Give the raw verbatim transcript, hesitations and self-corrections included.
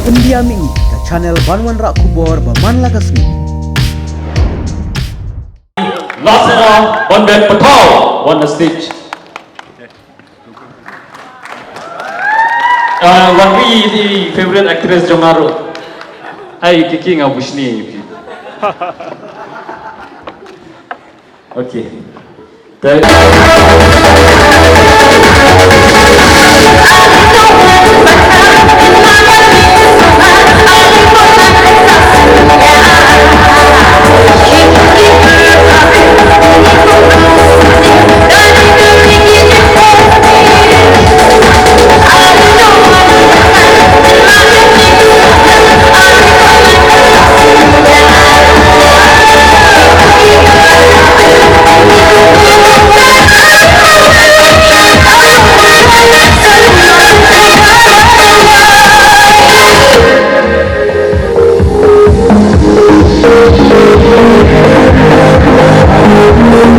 India Mihngi, ka channel ban wanrah khubor ba man la ka sngi. Last one, one back patrol, one stage. Uh, one wi the favorite actress jong nga ruh. Ai kiki nga bushni. Okay. Te-